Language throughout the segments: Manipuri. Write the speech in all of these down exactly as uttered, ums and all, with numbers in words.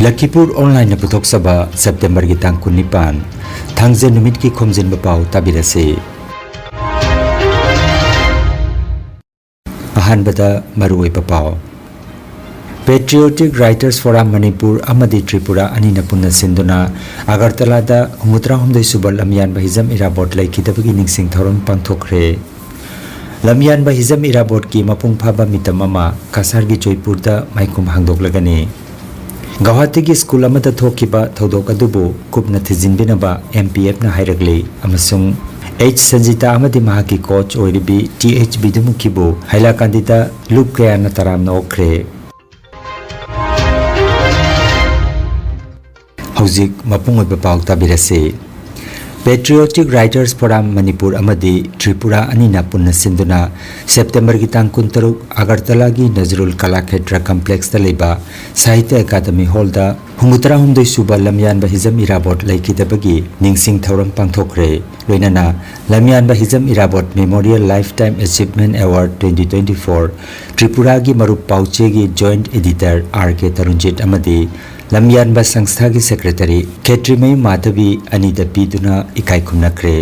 ꯂꯈꯤꯄꯨꯔ ꯑꯣꯟꯂꯥꯏꯟꯅ ꯄꯨꯊꯣꯛꯆꯕ ꯁꯦꯞꯇꯦꯝꯕꯔꯒꯤ ꯇꯥꯡ ꯀꯨꯟꯅꯤꯄꯥꯟ, ꯊꯥꯡꯖ ꯅꯨꯃꯤꯠꯀꯤ ꯈꯣꯝꯖꯤꯟꯕ ꯄꯥꯎ ꯇꯥꯕꯤꯔꯁꯤ꯫ ꯑꯍꯥꯟꯕꯗ ꯃꯔꯨꯑꯣꯏꯕ ꯄꯥꯎ꯫ Patriotic Writers Forum ꯃꯅꯤꯄꯨꯔ ꯑꯃꯗꯤ ꯇ꯭ꯔꯤꯄꯨꯔꯥ ꯑꯅꯤꯅ ꯄꯨꯟꯅ ꯁꯤꯟꯗꯨꯅ ꯑꯒꯔꯇꯂꯥꯗ ꯍꯨꯝꯐꯨꯇꯔꯥꯍꯨꯝꯗꯣꯏ ꯁꯨꯕ ꯂꯝꯌꯥꯟꯕ ꯍꯤꯖꯝ ꯏꯔꯥꯕꯣꯠ ꯂꯩꯈꯤꯗꯕꯒꯤ ꯅꯤꯡꯁꯤꯡ ꯊꯧꯔꯝ ꯄꯥꯡꯊꯣꯛꯈ꯭ꯔꯦ꯫ ꯂꯝꯌꯥꯟꯕ ꯍꯤꯖꯝ ꯏꯔꯥꯕꯣꯠꯀꯤ ꯃꯄꯨꯡ ꯐꯥꯕ ꯃꯤꯇꯝ ꯑꯃ ꯀꯁꯥꯔꯒꯤ ꯖꯣꯏꯄꯨꯔꯗ ꯃꯥꯏꯈꯨꯝ ꯍꯥꯡꯗꯣꯛꯂꯒꯅꯤ꯫ ꯒꯧꯍꯥꯇꯤꯒꯤ ꯁ꯭ꯀꯨꯜ ꯑꯃꯗ ꯊꯣꯛꯈꯤꯕ ꯊꯧꯗꯣꯛ ꯑꯗꯨꯕꯨ ꯀꯨꯞꯅ ꯊꯤꯖꯤꯟꯕꯤꯅꯕ ꯑꯦꯝ ꯄꯤ ꯑꯦꯐꯅ ꯍꯥꯏꯔꯛꯂꯤ ꯑꯃꯁꯨꯡ ꯑꯩꯆ ꯁꯟꯖꯤꯇꯥ ꯑꯃꯗꯤ ꯃꯍꯥꯛꯀꯤ ꯀꯣꯆ ꯑꯣꯏꯔꯤꯕꯤ ꯇꯤ ꯑꯩꯆ ꯕꯤꯗꯨꯃꯨꯈꯤꯕꯨ ꯍꯥꯏꯂꯥꯀꯥꯟꯗꯤꯗ ꯂꯨꯞ ꯀꯌꯥꯅ ꯇꯔꯥꯝꯅ ꯑꯣꯛꯈ꯭ꯔꯦ꯫ ꯍꯧꯖꯤꯛ ꯃꯄꯨꯡ ꯑꯣꯏꯕ ꯄꯥꯎ ꯇꯥꯕꯤꯔꯁꯤ꯫ Patriotic Writers Forum ꯃꯅꯤꯄꯨꯔ ꯑꯃꯗꯤ ꯇ꯭ꯔꯤꯄꯨꯔꯥ ꯑꯅꯤꯅ ꯄꯨꯟꯅ ꯁꯤꯟꯗꯨꯅ ꯁꯦꯞꯇꯦꯝꯕꯔꯒꯤ ꯇꯥꯡ ꯀꯨꯟꯇꯔꯨꯛ ꯑꯒꯔꯇꯂꯥꯒꯤ ꯅꯖꯔꯨꯜ ꯀꯂꯥꯈꯦꯇ꯭ꯔ ꯀꯝꯄ꯭ꯂꯦꯛꯁꯇ ꯂꯩꯕ ꯁꯥꯍꯤꯇ꯭ꯌ ꯑꯦꯀꯥꯗꯃꯤ ꯍꯣꯜꯗ ꯍꯨꯝꯐꯨꯇꯔꯥꯍꯨꯝꯗꯣꯏ ꯁꯨꯕ ꯂꯝꯌꯥꯟꯕ ꯍꯤꯖꯝ ꯏꯔꯥꯕꯣꯠ ꯂꯩꯈꯤꯗꯕꯒꯤ ꯅꯤꯡꯁꯤꯡ ꯊꯧꯔꯝ ꯄꯥꯡꯊꯣꯛꯈ꯭ꯔꯦ꯫ ꯂꯣꯏꯅꯅ ꯂꯝꯌꯥꯟꯕ Hijam Irabot Memorial Lifetime Achievement Award twenty twenty-four ꯇ꯭ꯔꯤꯄꯨꯔꯥꯒꯤ ꯃꯔꯨꯞ ꯄꯥꯎꯆꯦꯒꯤ ꯖꯣꯏꯟꯠ ꯑꯦꯗꯤꯇꯔ ꯑꯥꯔ ꯀꯦ ꯇꯔꯨꯟꯖꯤꯠ ꯑꯃꯗꯤ ꯂꯝꯌꯥꯟꯕ ꯁꯪꯁꯊꯥꯒꯤ ꯁꯦꯀ꯭ꯔꯦꯇꯔꯤ ꯈꯦꯇ꯭ꯔꯤꯃꯌꯨꯝ ꯃꯥꯙꯕꯤ ꯑꯅꯤꯗ ꯄꯤꯗꯨꯅ ꯏꯀꯥꯏ ꯈꯨꯝꯅꯈ꯭ꯔꯦ꯫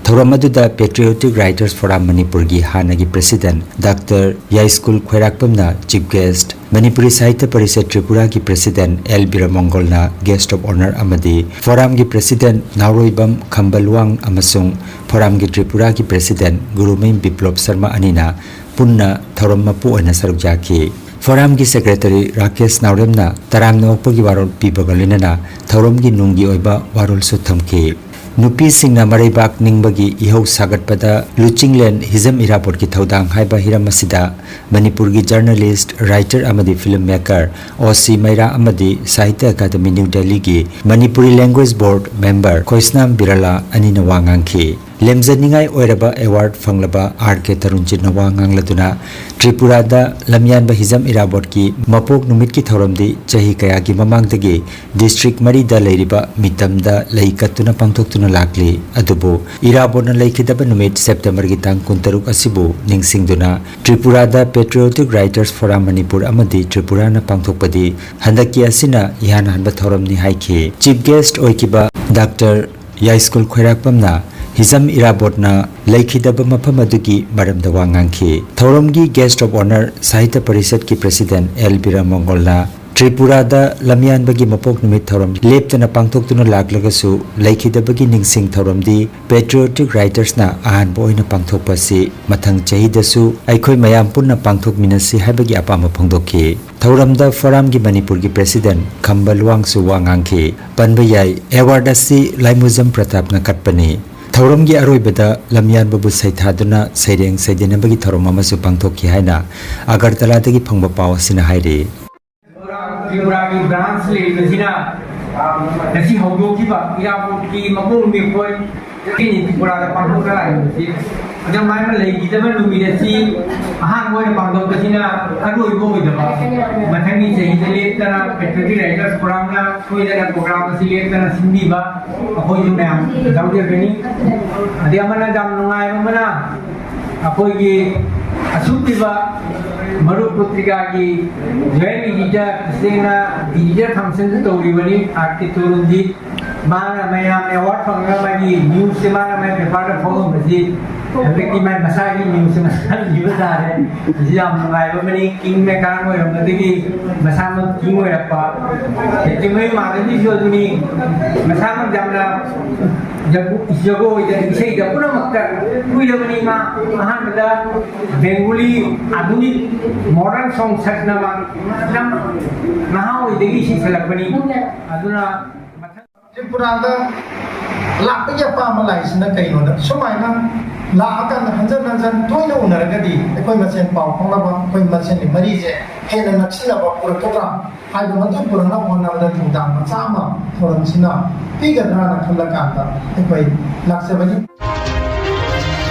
ꯊꯧꯔꯝ ꯑꯗꯨꯗ Patriotic Writers Forum ꯃꯅꯤꯄꯨꯔꯒꯤ ꯍꯥꯟꯅꯒꯤ ꯄ꯭ꯔꯦꯁꯤꯗꯦꯟꯠ ꯗꯥꯛꯇꯔ ꯌꯥꯏꯁ꯭ꯀꯨꯜ ꯈ꯭ꯋꯥꯏꯔꯥꯛꯄꯝꯅ ꯆꯤꯐ ꯒꯦꯁ꯭ꯠ, ꯃꯅꯤꯄꯨꯔꯤ ꯁꯥꯍꯤꯇ꯭ꯌ ꯄꯔꯤꯁꯠ ꯇ꯭ꯔꯤꯄꯨꯔꯥꯒꯤ ꯄ꯭ꯔꯦꯁꯤꯗꯦꯟꯠ ꯑꯦꯜ ꯕꯤꯔꯃꯪꯒꯣꯜꯅ ꯒꯦꯁ꯭ꯠ ꯑꯣꯐ ꯑꯣꯅꯔ ꯑꯃꯗꯤ ꯐꯣꯔꯝꯒꯤ ꯄ꯭ꯔꯦꯁꯤꯗꯦꯟꯠ ꯅꯥꯎꯔꯣꯏꯕꯝ ꯈꯝꯕꯜꯋꯥꯡ ꯑꯃꯁꯨꯡ ꯐꯣꯔꯝꯒꯤ ꯇ꯭ꯔꯤꯄꯨꯔꯥꯒꯤ ꯄ꯭ꯔꯦꯁꯤꯗꯦꯟꯠ ꯒꯨꯔꯨꯃꯌꯨꯝ ꯕꯤꯄ꯭ꯂꯣꯞ ꯁꯔꯃ ꯑꯅꯤꯅ ꯄꯨꯟꯅ ꯊꯧꯔꯝ ꯃꯄꯨ ꯑꯣꯏꯅ ꯁꯔꯨꯛ ꯌꯥꯈꯤ꯫ ꯐꯣꯔꯝꯒꯤ ꯁꯦꯀ꯭ꯔꯦꯇꯔꯤ ꯔꯥꯀꯦꯁ ꯅꯥꯎꯔꯦꯝꯅ ꯇꯔꯥꯝꯅ ꯑꯣꯛꯄꯒꯤ ꯋꯥꯔꯣꯜ ꯄꯤꯕꯒ ꯂꯣꯏꯅꯅ ꯊꯧꯔꯝꯒꯤ ꯅꯨꯡꯒꯤ ꯑꯣꯏꯕ ꯋꯥꯔꯣꯜꯁꯨ ꯊꯝꯈꯤ꯫ ꯅꯨꯄꯤꯁꯤꯡꯅ ꯃꯔꯩꯕꯥꯛ ꯅꯤꯡꯕꯒꯤ ꯏꯍꯧ ꯁꯥꯒꯠꯄꯗ ꯂꯨꯆꯤꯡꯂꯦꯟ ꯍꯤꯖꯝ ꯏꯔꯥꯕꯣꯠꯀꯤ ꯊꯧꯗꯥꯡ ꯍꯥꯏꯕ ꯍꯤꯔꯝ ꯑꯁꯤꯗ ꯃꯅꯤꯄꯨꯔꯒꯤ ꯖꯔꯅꯦꯂꯤꯁ꯭ꯠ, ꯔꯥꯏꯇꯔ ꯑꯃꯗꯤ ꯐꯤꯜꯝ ꯃꯦꯀꯔ ꯑꯣ ꯁꯤ ꯃꯩꯔꯥ ꯑꯃꯗꯤ ꯁꯥꯍꯤꯇ꯭ꯌ ꯑꯦꯀꯥꯗꯃꯤ ꯅ꯭ꯌꯨ ꯗꯦꯜꯂꯤꯒꯤ ꯃꯅꯤꯄꯨꯔꯤ ꯂꯦꯡꯒ꯭ꯋꯦꯖ ꯕꯣꯔꯗ ꯃꯦꯝꯕꯔ ꯈꯣꯏꯁꯅꯥꯝ ꯕꯤꯔꯂꯥ ꯑꯅꯤꯅ ꯋꯥ ꯉꯥꯡꯈꯤ꯫ ꯂꯦꯝꯖꯅꯤꯡꯉꯥꯏ ꯑꯣꯏꯔꯕ ꯑꯦꯋꯥꯔꯗ ꯐꯪꯂꯕ ꯑꯥꯔ ꯀꯦ ꯇꯔꯨꯟꯖꯤꯠꯅ ꯋꯥ ꯉꯥꯡꯂꯗꯨꯅ, ꯇ꯭ꯔꯤꯄꯨꯔꯥꯗ ꯂꯝꯌꯥꯟꯕ ꯍꯤꯖꯝ ꯏꯔꯥꯕꯣꯠꯀꯤ ꯃꯄꯣꯛ ꯅꯨꯃꯤꯠꯀꯤ ꯊꯧꯔꯝꯗꯤ ꯆꯍꯤ ꯀꯌꯥꯒꯤ ꯃꯃꯥꯡꯗꯒꯤ ꯗꯤꯁꯇ꯭ꯔꯤꯛ ꯃꯔꯤꯗ ꯂꯩꯔꯤꯕ ꯃꯤꯇꯝꯗ ꯂꯩ ꯀꯠꯇꯨꯅ ꯄꯥꯡꯊꯣꯛꯇꯨꯅ ꯂꯥꯛꯂꯤ꯫ ꯑꯗꯨꯕꯨ ꯏꯔꯥꯕꯣꯠꯅ ꯂꯩꯈꯤꯗꯕ ꯅꯨꯃꯤꯠ ꯁꯦꯞꯇꯦꯝꯕꯔꯒꯤ ꯇꯥꯡ ꯀꯨꯟꯇꯔꯨꯛ ꯑꯁꯤꯕꯨ ꯅꯤꯡꯁꯤꯡꯗꯨꯅ ꯇ꯭ꯔꯤꯄꯨꯔꯥꯗ Patriotic Writers Forum ꯃꯅꯤꯄꯨꯔ ꯑꯃꯗꯤ ꯇ꯭ꯔꯤꯄꯨꯔꯥꯅ ꯄꯥꯡꯊꯣꯛꯄꯗꯤ ꯍꯟꯗꯛꯀꯤ ꯑꯁꯤꯅ ꯏꯍꯥꯟ ꯍꯥꯟꯕ ꯊꯧꯔꯝꯅꯤ ꯍꯥꯏꯈꯤ꯫ ꯆꯤꯐ ꯒꯦꯁ꯭ꯠ ꯑꯣꯏꯈꯤꯕ ꯗꯥꯛꯇꯔ ꯌꯥꯏꯁ꯭ꯀꯨꯜ ꯈ꯭ꯋꯥꯏꯔꯥꯛꯄꯝꯅ ꯍꯤꯖꯝ ꯏꯔꯥꯕꯣꯠꯅ ꯂꯩꯈꯤꯗꯕ ꯃꯐꯝ ꯑꯗꯨꯒꯤ ꯃꯔꯝꯗ ꯋꯥ ꯉꯥꯡꯈꯤ꯫ ꯊꯧꯔꯝꯒꯤ guest of honour ꯁꯥꯍꯤꯇ꯭ꯌ ꯄꯔꯤꯁꯠꯀꯤ president ꯑꯦꯜ ꯕꯤꯔꯥꯃꯪꯒꯣꯜꯅ ꯇ꯭ꯔꯤꯄꯨꯔꯥꯗ ꯂꯝꯌꯥꯟꯕꯒꯤ ꯃꯄꯣꯛ ꯅꯨꯃꯤꯠ ꯊꯧꯔꯝ ꯂꯦꯞꯇꯅ ꯄꯥꯡꯊꯣꯛꯇꯨꯅ ꯂꯥꯛꯂꯒꯁꯨ, ꯂꯩꯈꯤꯗꯕꯒꯤ ꯅꯤꯡꯁꯤꯡ ꯊꯧꯔꯝꯗꯤ Patriotic Writers ꯅ ꯑꯍꯥꯟꯕ ꯑꯣꯏꯅ ꯄꯥꯡꯊꯣꯛꯄ ꯑꯁꯤ ꯃꯊꯪ ꯆꯍꯤꯗꯁꯨ ꯑꯩꯈꯣꯏ ꯃꯌꯥꯝ ꯄꯨꯟꯅ ꯄꯥꯡꯊꯣꯛꯃꯤꯟꯅꯁꯤ ꯍꯥꯏꯕꯒꯤ ꯑꯄꯥꯝꯕ ꯐꯣꯡꯗꯣꯛꯈꯤ꯫ ꯊꯧꯔꯝꯗ ꯐꯣꯔꯝꯒꯤ ꯃꯅꯤꯄꯨꯔꯒꯤ president ꯈꯝꯕ ꯂꯨꯋꯥꯡꯁꯨ ꯋꯥ ꯉꯥꯡꯈꯤ꯫ ꯄꯟꯕ ꯌꯥꯏ, ꯑꯦꯋꯥꯔꯗ ꯑꯁꯤ ꯂꯥꯏꯃꯨꯖꯝ ꯄ꯭ꯔꯇꯥꯞꯅ ꯀꯠꯄꯅꯤ꯫ ꯊꯧꯔꯝꯒꯤ ꯑꯔꯣꯏꯕꯗ ꯂꯝꯌꯥꯟꯕꯕꯨ ꯁꯩꯊꯥꯗꯨꯅ ꯁꯩꯔꯦꯡ ꯁꯩꯗꯦꯟꯅꯕꯒꯤ ꯊꯧꯔꯝ ꯑꯃꯁꯨ ꯄꯥꯡꯊꯣꯛꯈꯤ ꯍꯥꯏꯅ ꯑꯒꯔꯇꯂꯥꯗꯒꯤ ꯐꯪꯕ ꯄꯥꯎ ꯑꯁꯤꯅ ꯍꯥꯏꯔꯤ꯫ ꯇ꯭ꯔꯤꯄꯨꯔꯥꯒꯤ branch ꯂꯩꯔꯤꯕꯁꯤꯅ ꯉꯁꯤ ꯍꯧꯗꯣꯛꯈꯤꯕ ꯏꯔꯥꯕꯣꯠꯀꯤ ꯃꯄꯣꯛ ꯅꯨꯃꯤꯠ ꯑꯩꯈꯣꯏ ꯇ꯭ꯔꯤꯄꯨꯔꯥꯗ ꯄꯥꯡꯊꯣꯛꯇ ꯂꯥꯛꯏꯕꯁꯤ ꯑꯗꯨꯃꯥꯏꯅ ꯂꯩꯈꯤꯗꯕ ꯅꯨꯃꯤꯠ ꯑꯁꯤ ꯑꯍꯥꯟꯕ ꯑꯣꯏꯅ ꯄꯥꯡꯊꯣꯛꯄꯁꯤꯅ ꯑꯔꯣꯏꯕ ꯑꯣꯏꯗꯕ, ꯃꯊꯪꯒꯤ ꯆꯍꯤꯗ ꯂꯦꯞꯇꯅ Patriotic Writers Forum ꯅ ꯁꯣꯏꯗꯅ program ꯑꯁꯤ ꯂꯦꯞꯇꯅ ꯁꯤꯟꯕꯤꯕ ꯑꯩꯈꯣꯏꯁꯨ ꯃꯌꯥꯝ ꯌꯥꯎꯖꯒꯅꯤ꯫ ꯑꯗꯩ ꯑꯃꯅ ꯌꯥꯝ ꯅꯨꯡꯉꯥꯏꯕ ꯑꯃꯅ ꯑꯩꯈꯣꯏꯒꯤ ꯑꯁꯨꯛ ꯄꯤꯕ ꯃꯔꯨꯞ ꯄꯨꯇ꯭ꯔꯤꯀꯥꯒꯤ joint editor, ꯇꯁꯦꯡꯅ editor function ꯁꯨ ꯇꯧꯔꯤꯕꯅꯤ ꯑꯥꯔ ꯀꯦ ꯇꯣꯔꯨꯟꯖꯤꯠ꯫ ꯃꯥꯅ ꯃꯌꯥꯝ award ꯐꯪꯉꯒ ꯃꯥꯒꯤ news ꯁꯦ ꯃꯥꯅ ꯃꯥꯒꯤ paper ꯗ ꯐꯣꯡꯉꯝꯕꯁꯤ ꯍꯟꯗꯛꯇꯤ ꯃꯥꯒꯤ ꯃꯁꯥꯒꯤ news ꯑꯃ ꯁꯥꯕꯤꯕ ꯇꯥꯔꯦ꯫ ꯃꯁꯤ ꯌꯥꯝ ꯅꯨꯡꯉꯥꯏꯕ ꯑꯃꯅꯤ꯫ ꯀꯤꯡ ꯃꯦꯀꯥꯔ ꯑꯣꯏꯔꯝꯕꯗꯒꯤ ꯃꯁꯥꯃꯛ ꯀꯤꯡ ꯑꯣꯏꯔꯛꯄ꯫ ꯆꯤꯡꯃꯩ ꯃꯥꯙꯕꯤꯁꯨ ꯑꯗꯨꯅꯤ꯫ ꯃꯁꯥꯃꯛ ꯌꯥꯝꯅ ꯖꯒꯣ-, ꯖꯒꯣꯏꯗ, ꯏꯁꯩꯗ ꯄꯨꯝꯅꯃꯛꯇ ꯀꯨꯏꯔꯕꯅꯤ ꯃꯥ꯫ ꯑꯍꯥꯟꯕꯗ Bengali ꯑꯥꯙꯨꯅꯤꯛ modern song ꯁꯛꯅꯕ ꯌꯥꯝ ꯅꯍꯥ ꯑꯣꯏꯗꯒꯤ ꯁꯤꯁꯜꯂꯛꯄꯅꯤ꯫ ꯑꯗꯨꯅ ꯃꯊꯪ ꯇ꯭ꯔꯤꯄꯨꯔꯥꯗ ꯂꯥꯛꯄꯒꯤ ꯑꯄꯥꯝꯕ ꯂꯥꯛꯏꯁꯤꯅ ꯀꯩꯅꯣꯗ, ꯁꯨꯃꯥꯏꯅ ꯂꯥꯛꯑꯀꯥꯟꯗ ꯍꯟꯖꯟ ꯍꯟꯖꯟ ꯇꯣꯏꯅ ꯎꯅꯔꯒꯗꯤ ꯑꯩꯈꯣꯏ ꯃꯁꯦꯟ ꯄꯥꯎ ꯐꯥꯎꯅꯕ, ꯑꯩꯈꯣꯏ ꯃꯁꯦꯟꯒꯤ ꯃꯔꯤꯁꯦ ꯍꯦꯟꯅ ꯅꯛꯁꯤꯟꯅꯕ ꯄꯨꯔꯛꯀꯗ꯭ꯔꯥ ꯍꯥꯏꯕ ꯃꯗꯨ ꯄꯨꯔꯛꯅꯕ ꯍꯣꯠꯅꯕꯗ ꯊꯧꯗꯥꯡ ꯃꯆꯥ ꯑꯃ ꯊꯧꯔꯝꯁꯤꯅ ꯄꯤꯒꯗ꯭ꯔꯥꯅ ꯈꯜꯂꯀꯥꯟꯗ ꯑꯩꯈꯣꯏ ꯂꯥꯛꯆꯕꯅꯤ꯫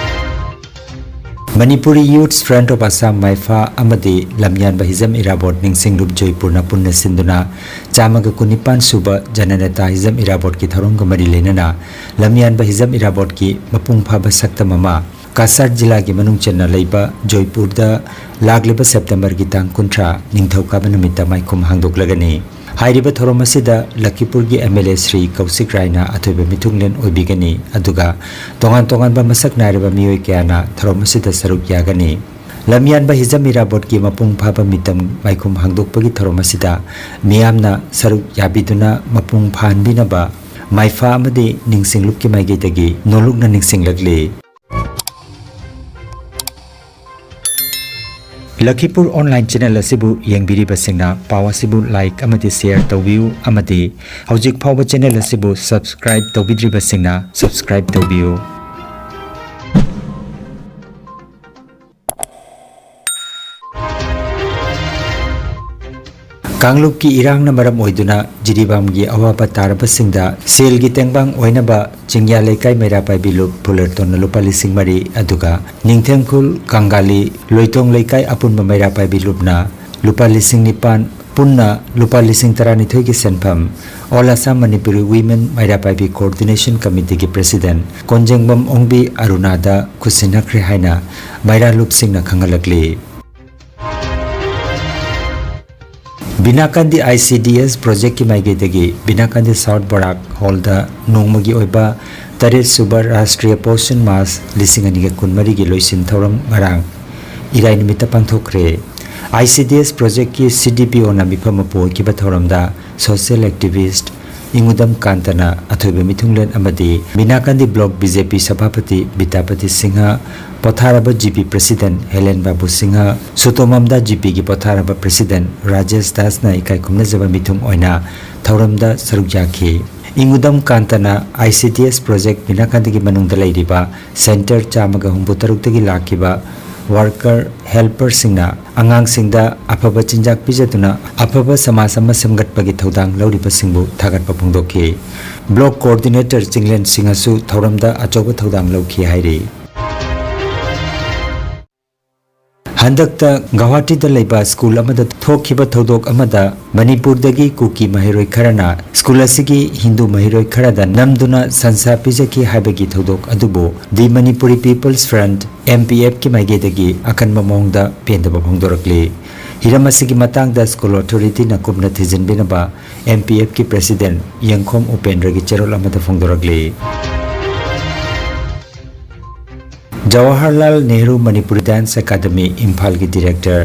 Manipuri Youths Front of Assam, ꯃꯥꯏꯐꯥ, ꯑꯃꯗꯤ ꯂꯝꯌꯥꯟꯕ ꯍꯤꯖꯝ ꯏꯔꯥꯕꯣꯠ ꯅꯤꯡꯁꯤꯡꯂꯨꯞ ꯖꯣꯏꯄꯨꯔꯅ ꯄꯨꯟꯅ ꯁꯤꯟꯗꯨꯅ ꯆꯥꯝꯃꯒ ꯀꯨꯟꯅꯤꯄꯥꯟ ꯁꯨꯕ ꯖꯅꯅꯦꯇꯥ ꯍꯤꯖꯝ ꯏꯔꯥꯕꯣꯠꯀꯤ ꯊꯧꯔꯝꯒ ꯃꯔꯤ ꯂꯩꯅꯅ ꯂꯝꯌꯥꯟꯕ ꯍꯤꯖꯝ ꯏꯔꯥꯕꯣꯠꯀꯤ ꯃꯄꯨꯡ ꯐꯥꯕ ꯁꯛꯇꯝ ꯑꯃ ꯀꯥꯁꯥꯔ ꯖꯤꯂꯥꯒꯤ ꯃꯅꯨꯡ ꯆꯟꯅ ꯂꯩꯕ ꯖꯣꯏꯄꯨꯔꯗ ꯂꯥꯛꯂꯤꯕ ꯁꯦꯞꯇꯦꯝꯕꯔꯒꯤ ꯇꯥꯡ ꯀꯨꯟꯊ꯭ꯔꯥ, ꯅꯤꯡꯊꯧꯀꯥꯕ ꯅꯨꯃꯤꯠꯇ ꯃꯥꯏꯈꯨꯝ ꯍꯥꯡꯗꯣꯛꯂꯒꯅꯤ꯫ ꯍꯥꯏꯔꯤꯕ ꯊꯧꯔꯝ ꯑꯁꯤꯗ ꯂꯈꯤꯄꯨꯔꯒꯤ ꯑꯦꯝ ꯑꯦꯜ ꯑꯦ ꯁ꯭ꯔꯤ ꯀꯧꯁꯤꯛ ꯔꯥꯏꯅ ꯑꯊꯣꯏꯕ ꯃꯤꯊꯨꯡꯂꯦꯟ ꯑꯣꯏꯕꯤꯒꯅꯤ, ꯑꯗꯨꯒ ꯇꯣꯉꯥꯟ ꯇꯣꯉꯥꯟꯕ ꯃꯁꯛ ꯅꯥꯏꯔꯕ ꯃꯤꯑꯣꯏ ꯀꯌꯥꯅ ꯊꯧꯔꯝ ꯑꯁꯤꯗ ꯁꯔꯨꯛ ꯌꯥꯒꯅꯤ꯫ ꯂꯝꯌꯥꯟꯕ ꯍꯤꯖꯝ ꯏꯔꯥꯕꯣꯠꯀꯤ ꯃꯄꯨꯡ ꯐꯥꯕ ꯃꯤꯇꯝ ꯃꯥꯏꯈꯨꯝ ꯍꯥꯡꯗꯣꯛꯄꯒꯤ ꯊꯧꯔꯝ ꯑꯁꯤꯗ ꯃꯤꯌꯥꯝꯅ ꯁꯔꯨꯛ ꯌꯥꯕꯤꯗꯨꯅ ꯃꯄꯨꯡ ꯐꯥꯍꯟꯕꯤꯅꯕ ꯃꯥꯏꯐꯥ ꯑꯃꯗꯤ ꯅꯤꯡꯁꯤꯡꯂꯨꯞꯀꯤ ꯃꯥꯏꯀꯩꯗꯒꯤ ꯅꯣꯂꯨꯛꯅ ꯅꯤꯡꯁꯤꯡꯂꯛꯂꯤ꯫ ꯂꯈꯤꯄꯨꯔ online channel ꯑꯁꯤꯕꯨ ꯌꯦꯡꯕꯤꯔꯤꯕꯁꯤꯡꯅ ꯄꯥꯎ ꯑꯁꯤꯕꯨ like ꯑꯃꯗꯤ share ꯇꯧꯕꯤꯌꯨ, ꯑꯃꯗꯤ ꯍꯧꯖꯤꯛ ꯐꯥꯎꯕ channel ꯑꯁꯤꯕꯨ subscribe ꯇꯧꯕꯤꯗ꯭ꯔꯤꯕꯁꯤꯡꯅ subscribe ꯇꯧꯕꯤꯌꯨ꯫ ꯀꯥꯡꯂꯨꯞꯀꯤ ꯏꯔꯥꯡꯅ ꯃꯔꯝ ꯑꯣꯏꯗꯨꯅ ꯖꯤꯔꯤꯕꯥꯝꯒꯤ ꯑꯋꯥꯕ ꯇꯥꯔꯕꯁꯤꯡꯗ ꯁꯦꯜꯒꯤ ꯇꯦꯡꯕꯥꯡ ꯑꯣꯏꯅꯕ ꯆꯤꯡꯌꯥ ꯂꯩꯀꯥꯏ ꯃꯩꯔꯥ ꯄꯥꯏꯕꯤ ꯂꯨꯞ ꯐꯨꯂꯔꯇꯣꯟꯅ ꯂꯨꯄꯥ ꯂꯤꯁꯤꯡ ꯃꯔꯤ, ꯑꯗꯨꯒ ꯅꯤꯡꯊꯦꯝꯈꯨꯜ, ꯀꯪꯒꯥꯂꯤ, ꯂꯣꯏꯇꯣꯡ ꯂꯩꯀꯥꯏ ꯑꯄꯨꯟꯕ ꯃꯩꯔꯥ ꯄꯥꯏꯕꯤ ꯂꯨꯞꯅ ꯂꯨꯄꯥ ꯂꯤꯁꯤꯡ ꯅꯤꯄꯥꯟ, ꯄꯨꯟꯅ ꯂꯨꯄꯥ ꯂꯤꯁꯤꯡ ꯇꯔꯥꯅꯤꯊꯣꯏꯒꯤ ꯁꯦꯟꯐꯝ All Assam Manipuri Women ꯃꯩꯔꯥ ꯄꯥꯏꯕꯤ Coordination Committeeꯒꯤ President ꯀꯣꯟꯖꯦꯡꯕꯝ ꯑꯣꯡꯕꯤ ꯑꯔꯨꯅꯥꯗ ꯈꯨꯠꯁꯤꯟꯅꯈ꯭ꯔꯦ ꯍꯥꯏꯅ ꯃꯩꯔꯥ ꯂꯨꯞꯁꯤꯡꯅ ꯈꯪꯍꯜꯂꯛꯂꯤ꯫ ꯕꯤꯅꯥꯀꯥꯟꯗꯤ ICDS projectꯀꯤ ꯃꯥꯏꯀꯩꯗꯒꯤ ꯕꯤꯅꯥꯀꯥꯟꯗꯤ South ꯕꯔꯥꯛ hallꯗ ꯅꯣꯡꯃꯒꯤ ꯑꯣꯏꯕ ꯇꯔꯦꯠ ꯁꯨꯕ ꯔꯥꯁꯇ꯭ꯔꯤꯌꯥ ꯄꯣꯁꯟ ꯃꯥꯁ ꯂꯤꯁꯤꯡ ꯑꯅꯤꯒ ꯀꯨꯟꯃꯔꯤꯒꯤ ꯂꯣꯏꯁꯤꯟ ꯊꯧꯔꯝ ꯉꯔꯥꯡ ꯏꯔꯥꯏ ꯅꯨꯃꯤꯠꯇ ꯄꯥꯡꯊꯣꯛꯈ꯭ꯔꯦ꯫ ICDS projectꯀꯤ CDPOꯅ ꯃꯤꯐꯝ ꯃꯄꯨ ꯑꯣꯏꯈꯤꯕ ꯊꯧꯔꯝꯗ social activist ꯏꯉꯨꯗꯝ ꯀꯥꯟꯇꯅ ꯑꯊꯣꯏꯕ ꯃꯤꯊꯨꯡꯂꯦꯟ ꯑꯃꯗꯤ ꯕꯤꯅꯥꯀꯥꯟꯗꯤ block BJP ꯁꯚꯥꯄꯇꯤ ꯕꯤꯗ꯭ꯌꯥꯄꯇꯤ ꯁꯤꯡꯍ, ꯄꯣꯊꯥꯔꯕ GP president ꯍꯦꯂꯦꯟ ꯕꯥꯕꯨ ꯁꯤꯡꯍ, ꯁꯨꯇꯣꯃꯝꯗ GPꯒꯤ ꯄꯣꯊꯥꯔꯕ president ꯔꯥꯖꯦꯁ ꯗꯥꯁꯅ ꯏꯀꯥꯏ ꯈꯨꯝꯅꯖꯕ ꯃꯤꯊꯨꯡ ꯑꯣꯏꯅ ꯊꯧꯔꯝꯗ ꯁꯔꯨꯛ ꯌꯥꯈꯤ꯫ ꯏꯉꯨꯗꯝ ꯀꯥꯟꯇꯅ ICDS project ꯕꯤꯅꯥꯀꯥꯟꯗꯤꯒꯤ ꯃꯅꯨꯡꯗ ꯂꯩꯔꯤꯕ center ꯆꯥꯝꯃꯒ ꯍꯨꯝꯐꯨ ꯇꯔꯨꯛꯇꯒꯤ ꯂꯥꯛꯈꯤꯕ worker, helperꯁꯤꯡꯅ ꯑꯉꯥꯡꯁꯤꯡꯗ ꯑꯐꯕ ꯆꯤꯟꯖꯥꯛ ꯄꯤꯖꯗꯨꯅ ꯑꯐꯕ ꯁꯃꯥꯖ ꯑꯃ ꯁꯦꯝꯒꯠꯄꯒꯤ ꯊꯧꯗꯥꯡ ꯂꯧꯔꯤꯕꯁꯤꯡꯕꯨ ꯊꯥꯒꯠꯄ ꯐꯣꯡꯗꯣꯛꯈꯤ꯫ Block coordinator ꯆꯤꯡꯂꯦꯟ ꯁꯤꯡꯍꯁꯨ ꯊꯧꯔꯝꯗ ꯑꯆꯧꯕ ꯊꯧꯗꯥꯡ ꯂꯧꯈꯤ ꯍꯥꯏꯔꯤ꯫ ꯍꯟꯗꯛꯇ ꯒꯧꯍꯥꯇꯤꯗ ꯂꯩꯕ ꯁ꯭ꯀꯨꯜ ꯑꯃꯗ ꯊꯣꯛꯈꯤꯕ ꯊꯧꯗꯣꯛ ꯑꯃꯗ ꯃꯅꯤꯄꯨꯔꯗꯒꯤ ꯀꯨꯀꯤ ꯃꯍꯩꯔꯣꯏ ꯈꯔꯅ ꯁ꯭ꯀꯨꯜ ꯑꯁꯤꯒꯤ ꯍꯤꯟꯗꯨ ꯃꯍꯩꯔꯣꯏ ꯈꯔꯗ ꯅꯝꯗꯨꯅ ꯁꯟꯁꯥ ꯄꯤꯖꯈꯤ ꯍꯥꯏꯕꯒꯤ ꯊꯧꯗꯣꯛ ꯑꯗꯨꯕꯨ The Manipuri People's Front, M P F ꯀꯤ ꯃꯥꯏꯀꯩꯗꯒꯤ ꯑꯀꯟꯕ ꯃꯑꯣꯡꯗ ꯄꯦꯟꯗꯕ ꯐꯣꯡꯗꯣꯔꯛꯂꯤ꯫ ꯍꯤꯔꯝ ꯑꯁꯤꯒꯤ ꯃꯇꯥꯡꯗ ꯁ꯭ꯀꯨꯜ ꯑꯣꯊꯣꯔꯤꯇꯤꯅ ꯀꯨꯞꯅ ꯊꯤꯖꯤꯟꯕꯤꯅꯕ M P F ꯀꯤ ꯄ꯭ꯔꯦꯁꯤꯗꯦꯟꯠ ꯌꯦꯡꯈꯣꯝ ꯎꯄꯦꯟꯗ꯭ꯔꯒꯤ ꯆꯦꯔꯣꯜ ꯑꯃꯗ ꯐꯣꯡꯗꯣꯔꯛꯂꯤ꯫ ꯖꯋꯥꯍꯔꯂꯥꯜ ꯅꯦꯍꯔꯨ ꯃꯅꯤꯄꯨꯔꯤ ꯗꯥꯟꯁ ꯑꯦꯀꯥꯗꯃꯤ ꯏꯝꯐꯥꯜꯒꯤ ꯗꯤꯔꯦꯛꯇꯔ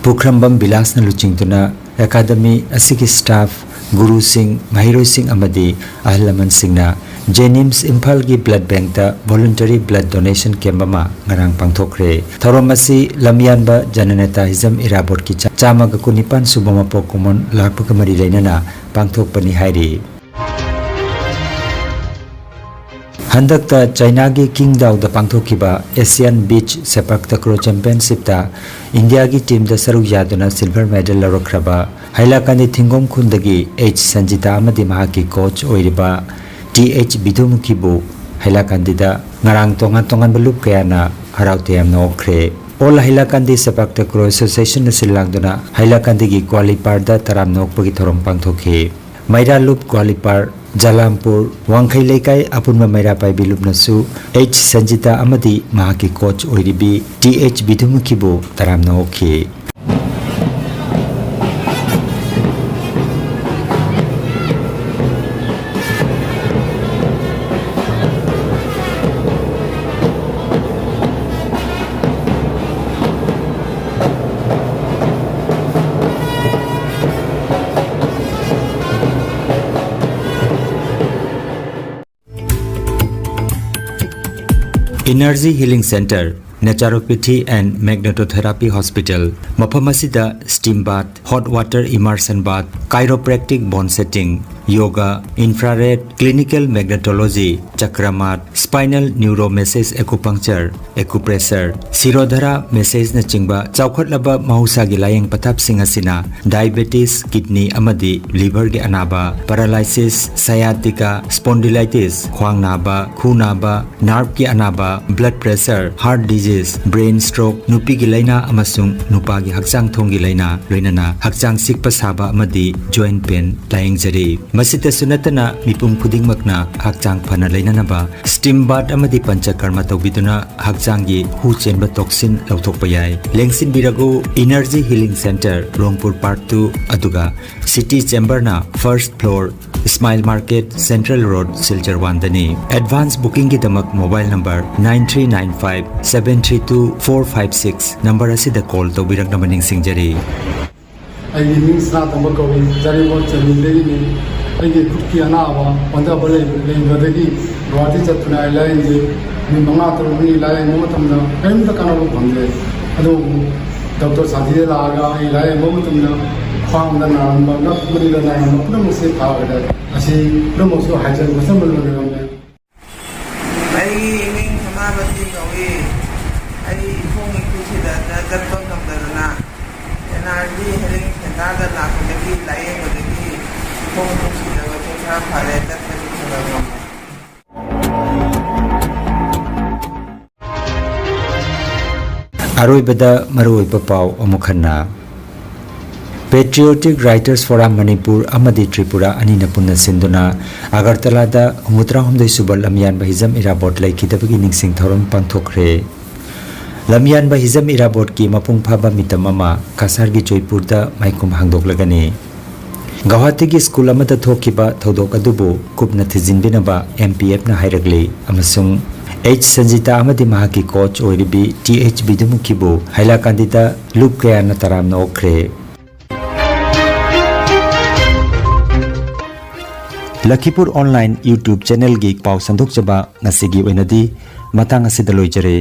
ꯄꯨꯈ꯭ꯔꯝꯕꯝ ꯕꯤꯂꯥꯁꯅ ꯂꯨꯆꯤꯡꯗꯨꯅ ꯑꯦꯀꯥꯗꯃꯤ ꯑꯁꯤꯒꯤ ꯁ꯭ꯇꯥꯐ, ꯒꯨꯔꯨꯁꯤꯡ, ꯃꯍꯩꯔꯣꯏꯁꯤꯡ ꯑꯃꯗꯤ ꯑꯍꯜ ꯂꯃꯟꯁꯤꯡꯅ JNIMS ꯏꯝꯐꯥꯜꯒꯤ ꯕ꯭ꯂꯗ ꯕꯦꯡꯛꯇ ꯚꯣꯂꯨꯟꯇꯔꯤ ꯕ꯭ꯂꯗ ꯗꯣꯅꯦꯁꯟ ꯀꯦꯝꯞ ꯑꯃ ꯉꯔꯥꯡ ꯄꯥꯡꯊꯣꯛꯈ꯭ꯔꯦ꯫ ꯊꯧꯔꯝ ꯑꯁꯤ ꯂꯝꯌꯥꯟꯕ ꯖꯅꯅꯦꯇꯥ ꯍꯤꯖꯝ ꯏꯔꯥꯕꯣꯠꯀꯤ ꯆꯥ-, ꯆꯥꯝꯃꯒ ꯀꯨꯟꯅꯤꯄꯥꯟ ꯁꯨꯕ ꯃꯄꯣꯛ ꯀꯨꯝꯑꯣꯟ ꯂꯥꯛꯄꯒ ꯃꯔꯤ ꯂꯩꯅꯅ ꯄꯥꯡꯊꯣꯛꯄꯅꯤ ꯍꯥꯏꯔꯤ꯫ ꯍꯟꯗꯛꯇ ꯆꯥꯏꯅꯥꯒꯤ ꯀꯤꯡꯗꯥꯎꯗ ꯄꯥꯡꯊꯣꯛꯈꯤꯕ ꯑꯦꯁꯤꯌꯥꯟ ꯕꯤꯆ ꯁꯦꯄꯥꯛ ꯇꯀ꯭ꯔꯣ ꯆꯦꯝꯄꯤꯌꯟꯁꯤꯞꯇ ꯏꯟꯗꯤꯌꯥꯒꯤ ꯇꯤꯝꯗ ꯁꯔꯨꯛ ꯌꯥꯗꯨꯅ ꯁꯤꯜꯚꯔ ꯃꯦꯗꯜ ꯂꯧꯔꯛꯈ꯭ꯔꯕ ꯍꯥꯏꯂꯥꯀꯥꯟꯗꯤ ꯊꯤꯡꯒꯣꯡ ꯈꯨꯟꯗꯒꯤ ꯑꯩꯆ ꯁꯟꯖꯤꯇꯥ ꯑꯃꯗꯤ ꯃꯍꯥꯛꯀꯤ ꯀꯣꯆ ꯑꯣꯏꯔꯤꯕ ꯇꯤ ꯑꯩꯆ ꯕꯤꯗꯨꯃꯨꯈꯤꯕꯨ ꯍꯥꯏꯂꯥꯀꯥꯟꯗꯤꯗ ꯉꯔꯥꯡ ꯇꯣꯉꯥꯟ ꯇꯣꯉꯥꯟꯕ ꯂꯨꯞ ꯀꯌꯥꯅ ꯍꯔꯥꯎ ꯇꯌꯥꯝꯅ ꯑꯣꯛꯈ꯭ꯔꯦ꯫ ꯑꯣꯜ ꯍꯥꯏꯂꯥꯀꯥꯟꯗꯤ ꯁꯦꯄꯥꯛ ꯇꯀ꯭ꯔꯣ ꯑꯦꯁꯣꯁꯤꯌꯦꯁꯟꯅ ꯁꯤꯜ ꯂꯥꯡꯗꯨꯅ ꯍꯥꯏꯂꯥꯀꯥꯟꯗꯤꯒꯤ ꯒ꯭ꯋꯥꯂꯤꯄꯥꯔꯗ ꯇꯔꯥꯝꯅ ꯑꯣꯛꯄꯒꯤ ꯊꯧꯔꯝ ꯄꯥꯡꯊꯣꯛꯈꯤ꯫ ꯃꯩꯔꯥ ꯂꯨꯞ ꯒ꯭ꯋꯥꯂꯤꯄꯥꯔ, ꯖꯂꯥꯝꯄꯨꯔ, ꯋꯥꯡꯈꯩ ꯂꯩꯀꯥꯏ ꯑꯄꯨꯟꯕ ꯃꯩꯔꯥ ꯄꯥꯏꯕꯤ ꯂꯨꯞꯅꯁꯨ ꯑꯩꯆ ꯁꯟꯖꯤꯇꯥ ꯑꯃꯗꯤ ꯃꯍꯥꯛꯀꯤ ꯀꯣꯆ ꯑꯣꯏꯔꯤꯕꯤ ꯇꯤ ꯑꯩꯆ ꯕꯤꯗꯨꯃꯨꯈꯤꯕꯨ ꯇꯔꯥꯝꯅ ꯑꯣꯛꯈꯤ꯫ Energy Healing Center, Naturopathy and Magnetotherapy Hospital, ꯃꯐꯝ ꯑꯁꯤꯗ steam bath, hot water immersion bath, chiropractic bone setting, yoga, infrared, clinical magnetology, chakramat, spinal neuromassage, acupuncture, acupressure, Shirodhara massage ꯅꯆꯤꯡꯕ ꯆꯥꯎꯈꯠꯂꯕ ꯃꯍꯧꯁꯥꯒꯤ ꯂꯥꯌꯦꯡ ꯄꯊꯥꯞꯁꯤꯡ ꯑꯁꯤꯅ diabetes, kidney ꯑꯃꯗꯤ liver ꯒꯤ ꯑꯅꯥꯕ, paralysis, sciatica, spondylitis, ꯈ꯭ꯋꯥꯡ ꯅꯥꯕ, ꯈꯨ ꯅꯥꯕ, nerve ꯀꯤ ꯑꯅꯥꯕ, blood pressure, heart disease, paralysis, brain stroke, ꯅꯨꯄꯤꯒꯤ ꯂꯥꯏꯅꯥ ꯑꯃꯁꯨꯡ ꯅꯨꯄꯥꯒꯤ ꯍꯛꯆꯥꯡ ꯊꯣꯡꯒꯤ ꯂꯥꯏꯅꯥ, ꯂꯣꯏꯅꯅ ꯍꯛꯆꯥꯡ ꯆꯤꯛꯄ ꯁꯥꯕ ꯑꯃꯗꯤ ꯖꯣꯏꯟꯠ ꯄꯦꯟ ꯂꯥꯌꯦꯡꯖꯔꯤ꯫ ꯃꯁꯤꯇꯁꯨ ꯅꯠꯇꯅ ꯃꯤꯄꯨꯝ ꯈꯨꯗꯤꯡꯃꯛꯅ ꯍꯛꯆꯥꯡ ꯐꯅ ꯂꯩꯅꯅꯕ ꯁ꯭ꯇꯤꯝ ꯕꯥꯊ ꯑꯃꯗꯤ ꯄꯟꯆꯀꯔꯃ ꯇꯧꯕꯤꯗꯨꯅ ꯍꯛꯆꯥꯡꯒꯤ ꯍꯨ ꯆꯦꯟꯕ ꯇꯣꯛꯁꯤꯟ ꯂꯧꯊꯣꯛꯄ ꯌꯥꯏ꯫ ꯂꯦꯡꯁꯤꯟꯕꯤꯔꯒꯨ, energy healing centre, Rongpur part two, ꯑꯗꯨꯒ ꯁꯤꯇꯤ ꯆꯦꯝꯕꯔꯅ first floor, Ismail market, central road, Silchar ꯋꯥꯟꯗꯅꯤ꯫ ꯑꯦꯗꯚꯥꯟꯁ ꯕꯨꯀꯤꯡꯒꯤꯗꯃꯛ mobile number nine three nine five seven three two four five six number ꯑꯁꯤꯗ ꯀꯣꯜ ꯇꯧꯕꯤꯔꯛꯅꯕ ꯅꯤꯡꯁꯤꯡꯖꯔꯤ꯫ ꯑꯩꯒꯤ ꯃꯤꯡ ꯁꯅꯥꯇꯣꯝꯕ ꯀꯧꯏ, ꯖꯔꯤꯕꯣꯠ ꯆꯦꯟꯕꯤꯗꯒꯤꯅꯤ꯫ ꯑꯩꯒꯤ ꯈꯨꯠꯀꯤ ꯑꯅꯥꯕ ꯑꯣꯟꯊꯕ ꯂꯩ-, ꯂꯩꯕꯗꯒꯤ ꯒꯨꯋꯥꯍꯥꯇꯤ ꯆꯠꯇꯨꯅ ꯑꯩ ꯂꯥꯌꯦꯡꯖꯩ꯫ ꯅꯨꯃꯤꯠ ꯃꯉꯥ ꯇꯔꯨꯛꯅꯤ ꯂꯥꯌꯦꯡꯕ ꯃꯇꯝꯗ ꯀꯔꯤꯝꯇ ꯀꯥꯟꯅꯕ ꯐꯪꯗꯦ꯫ ꯑꯗꯨꯕꯨ ꯗꯣꯛꯇꯔ ꯁꯥꯟꯇꯤꯗ ꯂꯥꯛꯑꯒ ꯑꯩ ꯂꯥꯌꯦꯡꯕ ꯃꯇꯝꯗ ꯈ꯭ꯋꯥꯡꯗ ꯅꯥꯔꯝꯕ, ꯉꯛ ꯃꯅꯤꯡꯗ ꯅꯥꯔꯝꯕ ꯄꯨꯝꯅꯃꯛꯁꯦ ꯐꯈ꯭ꯔꯦ꯫ ꯑꯁꯤ ꯄꯨꯝꯅꯃꯛꯁꯨ ꯍꯥꯏꯖꯟ ꯈꯣꯠꯆꯟꯕ ꯂꯣꯏꯅꯔꯝꯃꯦ꯫ ꯑꯩꯒꯤ ꯏꯃꯤꯡ ꯁꯅꯥꯃꯇꯤ ꯀꯧꯏ꯫ ꯑꯩ ꯏꯈꯣꯡ ꯏꯈꯨꯠꯁꯤꯗ ꯆꯠꯄ ꯉꯝꯗꯗꯅ ꯑꯦꯟ ꯑꯥꯔ ꯖꯤ ꯍꯦꯂꯤꯡ ꯁꯦꯟꯇꯔꯗ ꯂꯥꯛꯄꯗꯒꯤ, ꯂꯥꯌꯦꯡꯕꯗꯒꯤ ꯏꯈꯣꯡ ꯏꯈꯨꯠꯁꯤꯗ ꯈꯔ ꯐꯔꯦ, ꯆꯠꯄꯁꯨ ꯈꯔ ꯉꯝꯃꯦ꯫ ꯑꯔꯣꯏꯕꯗ ꯃꯔꯨꯑꯣꯏꯕ ꯄꯥꯎ ꯑꯃꯨꯛ ꯍꯟꯅ꯫ Patriotic Writers Forum ꯃꯅꯤꯄꯨꯔ ꯑꯃꯗꯤ ꯇ꯭ꯔꯤꯄꯨꯔꯥ ꯑꯅꯤꯅ ꯄꯨꯟꯅ ꯁꯤꯟꯗꯨꯅ ꯑꯒꯔꯇꯂꯥꯗ ꯍꯨꯝꯐꯨꯇꯔꯥꯍꯨꯝꯗꯣꯏ ꯁꯨꯕ ꯂꯝꯌꯥꯟꯕ ꯍꯤꯖꯝ ꯏꯔꯥꯕꯣꯠ ꯂꯩꯈꯤꯗꯕꯒꯤ ꯅꯤꯡꯁꯤꯡ ꯊꯧꯔꯝ ꯄꯥꯡꯊꯣꯛꯈ꯭ꯔꯦ꯫ ꯂꯝꯌꯥꯟꯕ ꯍꯤꯖꯝ ꯏꯔꯥꯕꯣꯠꯀꯤ ꯃꯄꯨꯡ ꯐꯥꯕ ꯃꯤꯇꯝ ꯑꯃ ꯀꯁꯥꯔꯒꯤ ꯖꯣꯏꯄꯨꯔꯗ ꯃꯥꯏꯈꯨꯝ ꯍꯥꯡꯗꯣꯛꯂꯒꯅꯤ꯫ ꯒꯧꯍꯥꯇꯤꯒꯤ ꯁ꯭ꯀꯨꯜ ꯑꯃꯗ ꯊꯣꯛꯈꯤꯕ ꯊꯧꯗꯣꯛ ꯑꯗꯨꯕꯨ ꯀꯨꯞꯅ ꯊꯤꯖꯤꯟꯕꯤꯅꯕ ꯑꯦꯝ ꯄꯤ ꯑꯦꯐꯅ ꯍꯥꯏꯔꯛꯂꯤ ꯑꯃꯁꯨꯡ ꯑꯩꯆ ꯁꯟꯖꯤꯇꯥ ꯑꯃꯗꯤ ꯃꯍꯥꯛꯀꯤ ꯀꯣꯆ ꯑꯣꯏꯔꯤꯕꯤ ꯇꯤ ꯑꯩꯆ ꯕꯤꯗꯨꯃꯨꯈꯤꯕꯨ ꯍꯥꯏꯂꯥꯀꯥꯟꯗꯤꯗ ꯂꯨꯞ ꯀꯌꯥꯅ ꯇꯔꯥꯝꯅ ꯑꯣꯛꯈ꯭ꯔꯦ꯫ ꯂꯈꯤꯄꯨꯔ ꯑꯣꯟꯂꯥꯏꯟ YouTube ꯆꯦꯅꯦꯜꯒꯤ ꯄꯥꯎ ꯁꯟꯗꯣꯛꯆꯕ ꯉꯁꯤꯒꯤ ꯑꯣꯏꯅꯗꯤ ꯃꯇꯥꯡ ꯑꯁꯤꯗ ꯂꯣꯏꯖꯔꯦ꯫